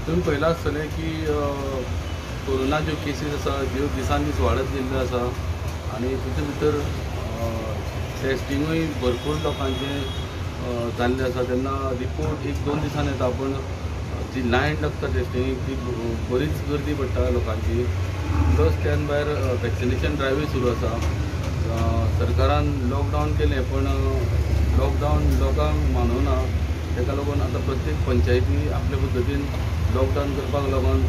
तुमी पळयलां आसतलें की कोरोना ज्यो केसीस आसा ज्यो दिसान दीस वाडत गेल्ल्यो आसा आनी तितून भितर टेस्टिंगूय भरपूर लोकांचें जाल्लें आसा. तेन्ना रिपोर्ट एक दोन दिसान येता, पूण जी लायन लागता टेस्टिंगेक ती बरीच गर्दी पडटा लोकांची. प्लस त्यान भायर वॅक्सिनेशन ड्रायव्हूय सुरू आसा. सरकारान लॉकडावन केलें, पूण लॉकडावन लोकांक मानवना. ताका लागून आतां प्रत्येक पंचायती आपल्या पद्दतीन लॉकडावन करपाक लागून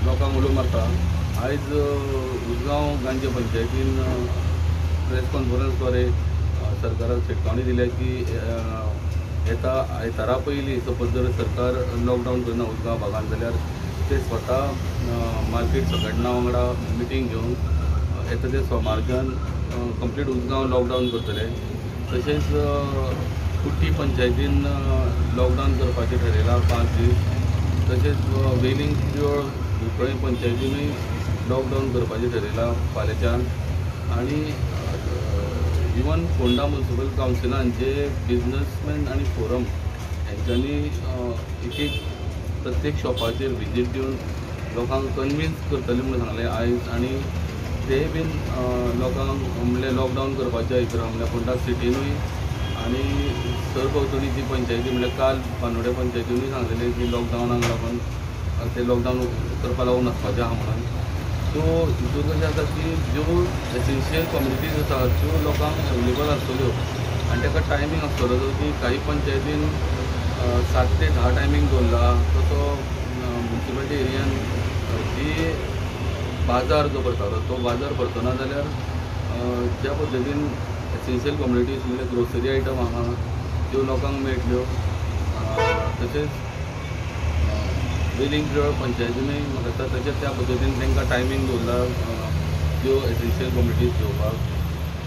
लोकांक उलो मारता. आयज उसगांव गांजे पंचायतीन प्रेस कॉन्फरन्सद्वारे सरकाराक शिटकावणी दिल्या की येता आयतारा पयलीं सपोज जर सरकार लॉकडावन करना उसगांव भागान जाल्यार ते स्वता मार्केट संघटना वांगडा मिटींग घेवन येता ते सोमारच्यान कंप्लीट उसगांव लॉकडावन करतले. तशेंच कुट्टी पंचायतीन लॉकडावन करपाचें ठरयलां 5 दीस. तशेंच वेलिंग प्रियोळ कुंकळ्ळे पंचायतीनूय लॉकडावन करपाचें ठरयलां फाल्यांच्यान. आनी इवन फोंडा म्युनिसिपल कावन्सिलान जे बिजनसमॅन आनी फोरम हेंच्यांनी एक एक प्रत्येक शॉपाचेर विजीट दिवन लोकांक कन्विन्स करतले म्हणून सांगलें आयज. आनी ते बीन लोकांक म्हणल्यार लॉकडावन करपाच्या हितून म्हणल्यार फोंडा सिटीनूय आनी सरभोंवतणी जी पंचायती म्हणल्यार काल बांदोड्या पंचायतीनूय सांगलेलें की लॉकडावनाक लागून ते लॉकडावन करपा लागून वचपाचें आहा म्हणून. सो हितून कशें आसा की ज्यो एसेन्शियल कम्युनिटीज आसा त्यो लोकांक अवेलेबल आसतल्यो आनी ताका टायमींग आसतलो जो की काही पंचायतीन 7 ते 10 टायमींग दवरला. तसो म्युनिसिपालिटी एरियान जी बाजार जो भरतालो तो बाजार भरतना जाल्यार ज्या पद्दतीन एसेन्शियल कम्युनिटीज म्हणल्यार ग्रोसरी आयटम आहा त्यो लोकांक मेळटल्यो. तशेंच वेलिंग प्रियोळ पंचायतीनूय म्हाका दिसता तशेंच त्या पद्दतीन तांकां टायमींग दवरला त्यो एसेन्शियल कम्युनिटीज घेवपाक.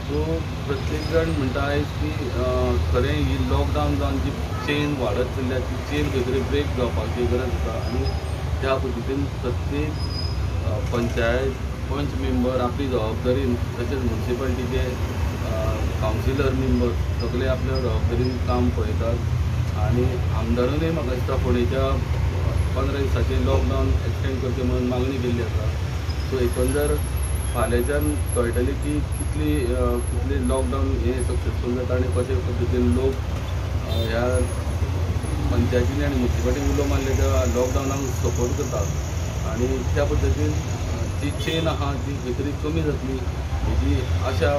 सो प्रत्येक जाण म्हणटा आयज की खरें ही लॉकडावन जावन जी चेन वाडत चल्ल्या ती चेन खंय तरी ब्रेक जावपाची गरज आसा. आनी त्या पद्दतीन प्रत्येक पंचायत पंच मेंबर आपली जबाबदारीन तशेंच म्युनिसिपालिटीचे कावन्सिलर मेंबर सगळे आपल्या जबाबदारीन काम पळयतात. आनी आमदारानूय म्हाका दिसता फोंडेच्या 15 दिसाचें लॉकडावन एक्सटेंड करचें म्हणून मागणी केल्ली आसा. सो एकंदर फाल्यांच्यान कळटलें की कितली कितले लॉकडावन हें सक्सेसफूल जाता आनी कशे पद्दतीन लोक ह्या पंचायतींनी आनी म्युनिसिपालिटीन उलो मारले त्या लॉकडावनाक सपोर्ट करतात आनी त्या पद्दतीन जी चेन आहा ती खंय तरी कमी जातली हेजी आशा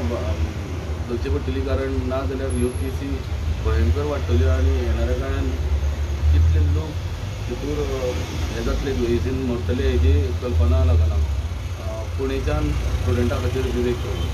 धरची पडटली. कारण ना जाल्यार ह्यो केसी भयंकर वाडटल्यो आनी येणाऱ्या काळान कितले लोक तितूर हें जातले दुयेंतीन मरतले हेजी कल्पना लागना. पुणेच्यान स्टुडंटा खातीर विवेक चौधरी.